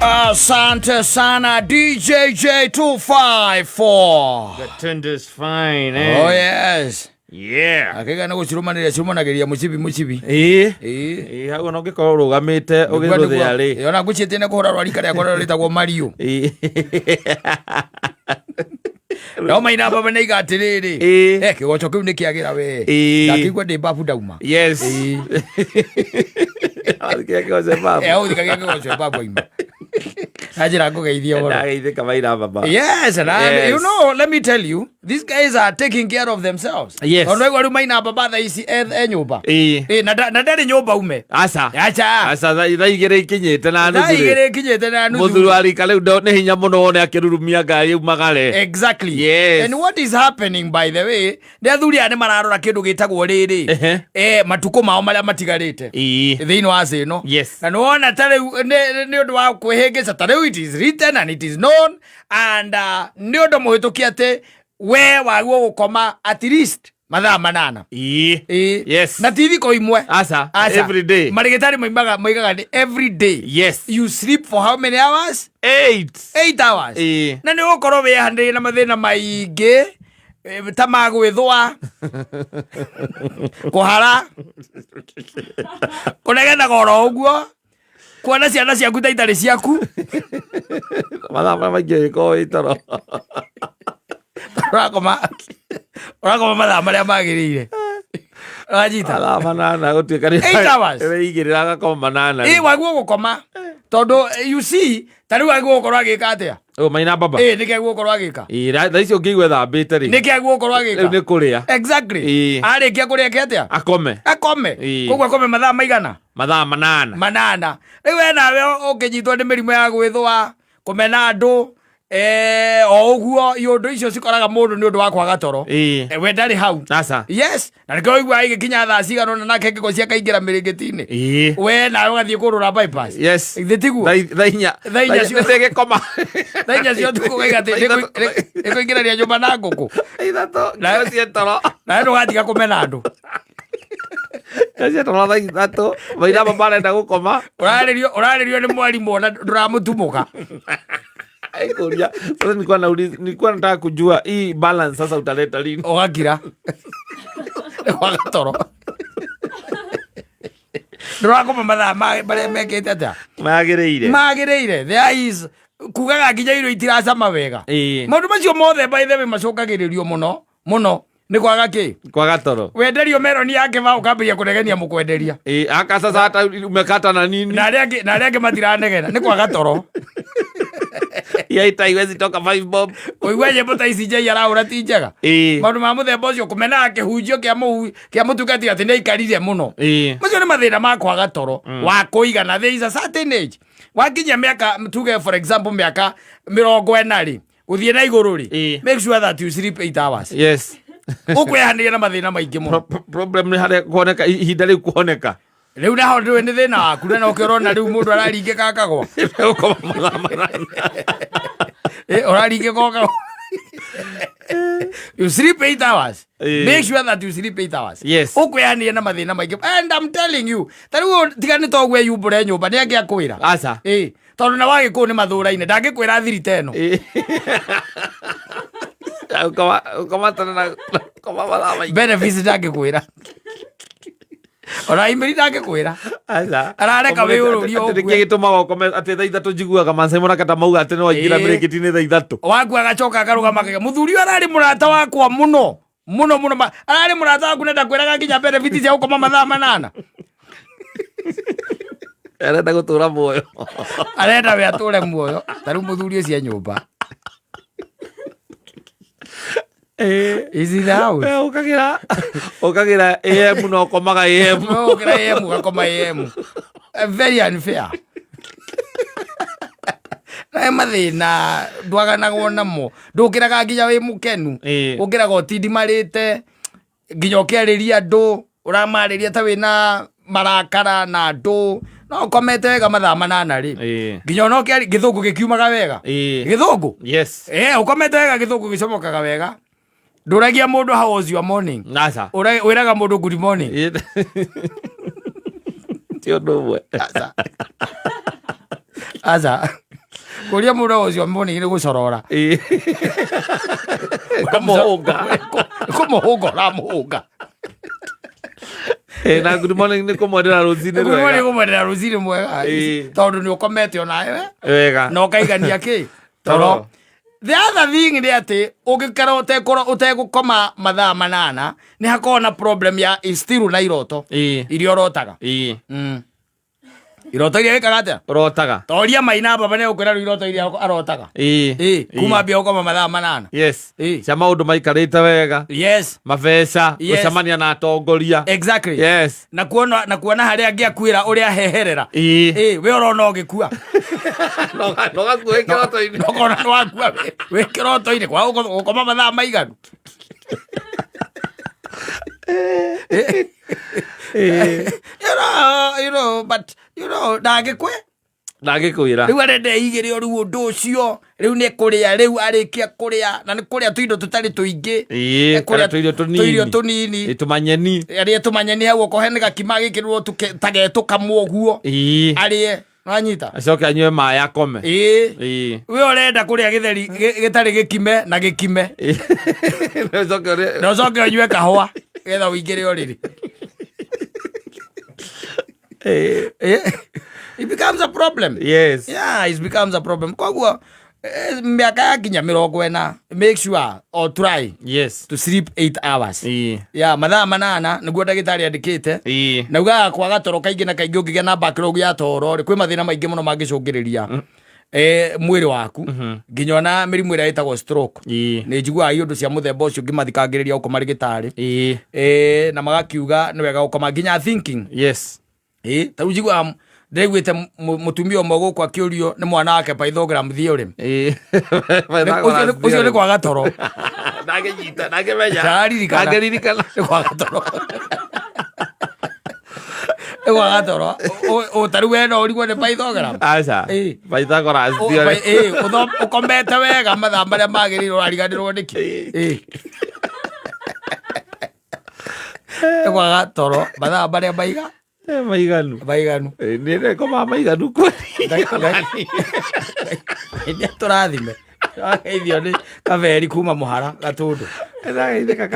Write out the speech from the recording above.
Asante sana DJJ254. The tender's fine, eh? Oh yes. Yeah. Akaiga nä gå cirumanä ria cirumanagä ria må cibi må cibi. Ĩĩ. Ĩĩ. Ĩĩ, hau ona ũngĩkorwo ũrũgamĩte ũgĩrũthĩa rĩ. Ona ngå ciä te kå hå ra rwarika rĩakwa rĩrĩa rĩtagwo Mario. Ĩĩ. No maina baba nĩ iga atĩrĩrĩ. Ĩĩ. Eh, kĩgoco kĩu nĩ kĩagĩra we. Ĩĩ. Ndakĩigua ndĩ mbabu ndauma. Yes. Ĩĩ. Wathikĩra kĩgoco baba. Eh, ũthikagia kĩgoco mbabu aima. Na njĩra ngũgeithia ũhoro. Ndageithĩka maina baba. Yes, and I, Yes. you know, let me tell you, these guys are taking care of themselves. Yes. Tondũ aigua rĩu maina baba thaa ici e nyũmba. Ĩĩ. Ĩ, na ndarĩ nyũmba ume. Aca. Aca. Aca thaa igĩrĩ ikinyĩte na Thaa nuthu rĩ. igĩrĩ ikinyĩte na nuthu. Mũthuri wa rika rĩu nĩ hinya mũno wone akĩrurumia ngari umagare. Exactly. Yes. And what is happening by the way, nĩ athuri aya nĩ mararora kĩndũ gĩtagwo rĩrĩ. Ehe. Eh, matukũ mao marĩa matigarĩte. Ĩĩ. Thĩinĩ wa thĩ ĩno. Yes. Na nĩwona ta rĩu nĩ ũndũ wa kwĩhĩngĩca ta rĩu it is written and it is known and nĩ ũndũ mũhĩtũkie atĩ we wagwo gũkoma at least mathaa 8. Ĩĩ. Ĩĩ. Yes. Na ti thikũ imwe. Aca. Aca. Every day. Marĩgĩtarĩ moigaga nĩ every day. Yes. You sleep for how many hours? 8. 8 hours. Ĩĩ. Na nĩ ũgũkorwo wĩhanĩrie na mathĩna maingĩ ta ma gwĩthũa, kũhara, kũnegenaga oro ũguo, kuona ciana ciaku ta itarĩ ciaku. Mathaa marĩa maingĩ ũgĩkorwo wĩ toro. Ũrakoma mathaa marĩa magĩrĩire. Ũranyita? Mathaa 8 gũtuĩka nĩ 8 hours. Wĩigĩrĩra agakoma 8. Ĩ, wagwo gũkoma. Tondũ you see, ta rĩu agwo gũkorwo agĩka atĩa? Ũ maina baba. Ĩ, nĩkĩ agwo gũkorwo agĩka? Ĩ, thaa ici ũngĩigua ethambĩte rĩ. Nĩkĩ agwo gũkorwo agĩka? Rĩu nĩ kũrĩa. Exactly. Ĩ. Arĩkia kũrĩa eke atĩa? Akome. Akome. Ĩ. Koguo akome mathaa maigana? Mathaa 8. 8. Rĩu we nawe ũngĩnyitwo nĩ mĩrimũ ya gwĩthũa, kũmena andũ, o ũguo iũndũ icio cikoraga mũndũ nĩ ũndũ wa kwaga toro. Ĩ. We ndarĩ hau. Aca. Yes, na nĩkĩo ũiguaga igĩkinya thaa cigana ũna nake ngĩko ciakaingĩra mĩrĩngĩti-inĩ. Ĩ. We nawe ũgathiĩ kũrũra bypass. Yes. Githĩ tiguo? Thaa inya. Thaa inya cio- Nĩndĩgĩkoma. Thaa inya cia ũtukũ ũkaiga atĩ nĩkũingĩrania nyũmba na ngũkũ. Thaa ithatũ. Ngĩko cie toro. Nawe ndũgatiga kũmena andũ. Ngĩko cie toro thaa ithatũ. Maina baba arenda gũkoma. Ũrarĩrio nĩ mwarimũ ona ndũramũtumũka. Aikũria. Sasa nilikuwa nataka kujua hii balance sasa utaleta lini? Ũgakira. Kwaga toro. Ndũrakoma mathaa marĩa mekĩte atĩa? Magĩrĩire. Magĩrĩire. There is kugaga nginya irio itiracama wega. Ĩĩ. Maũndũ macio mothe by the way macũngagĩrĩrio mũno mũno nĩ kwaga kĩ? Kwaga toro. Wenderio meroni yake ba ũkambĩrĩria kũnegenia mũkwenderia. Ĩĩ, aka sasa hata umekata na nini? Na arĩa angĩ matiranegena nĩ kwaga toro. Ya ita haiwezi toka 5 bob. Ũigua nyĩmbo ta ici Jay arahũra ti njega. Ĩĩ. Maũndũ ma mũthemba ũcio kũmenaga kĩhunjio kĩa mũtungati atĩ nĩ aikarire mũno. Ĩĩ. Macio nĩ mathĩna ma kwaga toro wa kũigana. There is a certain age. Wakinyia mĩaka tuge for example mĩaka 40 rĩ, gũthiĩ na igũrũ rĩ, Ĩĩ. make sure that you sleep 8 hours. Yes. Ũkwĩhanĩria na mathĩna maingĩ mũno. Problem nĩ harĩa kuoneka ihinda rĩu kuoneka. Rĩu naho ndũĩ nĩ thĩna waku na nokĩo ũrona rĩu mũndũ araringĩka akagwa. Gũkoma mathaa 8. Ĩ, ũraringĩka ũkagwa. You sleep 8 hours. Ĩĩ. Make sure that you sleep 8 hours. Yes. Ũkwĩhanĩria na mathĩna maingĩ. And I'm telling you, ta rĩu tiga nĩ toguo eyumbũre nyũmba nĩ angĩakwĩra. Aca. Ĩ, tondũ na wagĩkũyũ nĩ mathũraine ndangĩkwĩra thiri ta ĩno. Ĩĩ. Ũkoma tene na ũkoma mathaa maingĩ. Benefits ndangĩkwĩra. Ona imĩri ndangĩkwĩra. Aca. Arareka wĩyũrũrie Atĩ ũgue. nĩkĩ gĩtũmaga ũkome atĩ thaa ithatũ njiguaga Maasai Mũrakata mauga atĩ no waingĩra Ĩĩ. mĩrĩngĩti-inĩ thaa ithatũ. Waku agacoka akarũgama akauga, mũthuri ũyũ ararĩ mũrata wakwa mũno mũno mũno ararĩ mũrata waku na ndakwĩraga nginya benefits cia gũkoma mathaa 8. Arenda gũtũra muoyo. Arenda we atũre muoyo. Ta rĩu mũthuri ũcio e nyũmba. Is in the house. Ũkagĩra AM na ũkomaga AM. No, ũkĩra AM ũgakoma AM. Very unfair. Na he mathĩna ndwaganagwo namo. Ndũkĩraga nginya wĩ mũkenu. Ĩĩ. Ũkĩraga ũtindimarĩte nginya ũkĩarĩria andũ ũramarĩria ta wĩna marakara na andũ. No ũkomete wega mathaa 8 rĩ. Ĩĩ. Nginya ona ũkĩaria gĩthũngũ gĩkiumaga wega. Ĩĩ. Gĩthũngũ? Yes. Ũkomete wega gĩthũngũ gĩcomokaga wega. Ndũragia mũndũ how was your morning. Aca. Wĩraga mũndũ good morning. Ĩĩ. Ti ũndũ ũmwe. Aca. Aca. Kũria mũndũ ũcio morning nĩ gũcorora. Kũmũhũnga. Kũmũhũnga ũramũhũnga. Na good morning nĩ kũmwendera rũcinĩ Good morning rwega. Kũmwendera rũcinĩ mwega. Tondũ nĩ ũkomete onawe Wega. na ũkaigania kĩ toro. Toro. The other thing nĩ atĩ ũngĩkorwo ũtekũro ũtegũkoma mathaa 8 nĩ hakoragwo na problem ya still na iroto iria ũrotaga. Iroto iria wĩkaga atĩa? Ũrotaga. Toria maina baba nĩ ũkwĩra rĩu iroto iria arotaga. Kuma ambia gũkoma mathaa 8. Yes. Cia maũndũ maikarĩte wega. Yes. Mabeca. Yes. Gũcemania na atongoria. Exactly. Yes. Na kuona harĩa angĩakuĩra ũrĩa heherera. We ũrona ũgĩkua. No gakuhe kĩroto-inĩ. Ũkona nĩ wakua wĩ kĩroto-inĩ kwaga gũkoma mathaa maiganu. But ndangĩkwe Ndangĩkwĩra. Rĩu arenda eigĩre o rĩu ũndũ ũcio rĩu nĩ kũrĩa, rĩu arĩkia kũrĩa na nĩ kũrĩa tũindo tũtarĩ tũingĩ. Nĩ kũrĩa kũrĩa tũirio tũnini. Tũirio tũnini. Tũmanyeni. Arĩe tũmanyeni hau, okorwo nĩ gakima gĩkĩrwo tagetũ kamwe ũguo arĩe, wanyita? Acoke anyue maĩ akome. We ũrenda kũrĩa gĩtheri gĩtarĩ gĩkime na gĩkime. Acoke ũrĩe. Na ũcoke ũnyue kahũa getha ũingĩre ũrĩrĩ. It becomes a problem. Yeah, it becomes a problem. Koguo mĩaka yakinya 40, make sure or try to sleep 8 hours. Ya mathaa 8 nĩguo ndagĩtarĩ andĩkĩte. Na ugaga kwaga toro kaingĩ na kaingĩ, ũngĩgĩa na backlog ya toro rĩ, kwĩ mathĩna maingĩ mũno mangĩcũngĩrĩria mwĩrĩ waku, nginya ona mĩrimũ ĩrĩa ĩtagwo stroke. Nĩ njiguaga iũndũ cia mũthemba ũcio ngĩmathikangĩrĩria gũkũ marĩgĩtarĩ. Na magakiuga nĩ wega gũkoma, nginya thinking. Ta rĩu njiguaga ndĩraiguĩte mũtumia ũmwe gũkũ akĩũrio nĩ mwana wake Pythagoras theorem. Ũcio nĩ kwaga toro. Ndangĩnyita, ndangĩmenya. Ndaririkana. Ndangĩririkana. Nĩ kwaga toro, nĩ kwaga toro. Ta rĩu we no ũrigwo nĩ Pythagoras? Aca. Pythagoras theorem. Ũkomete wega mathaa marĩa magĩrĩire, ũrariganĩrwo nĩkĩ? Nĩ kwaga toro mathaa marĩa maiga Maiganu. Maiganu. Nĩ ngomaga maiganu kweli. Ngai nĩ atũrathime. Wageithio nĩ Kaberi kuma Mũhara Gatũndũ. Ndagĩithĩka.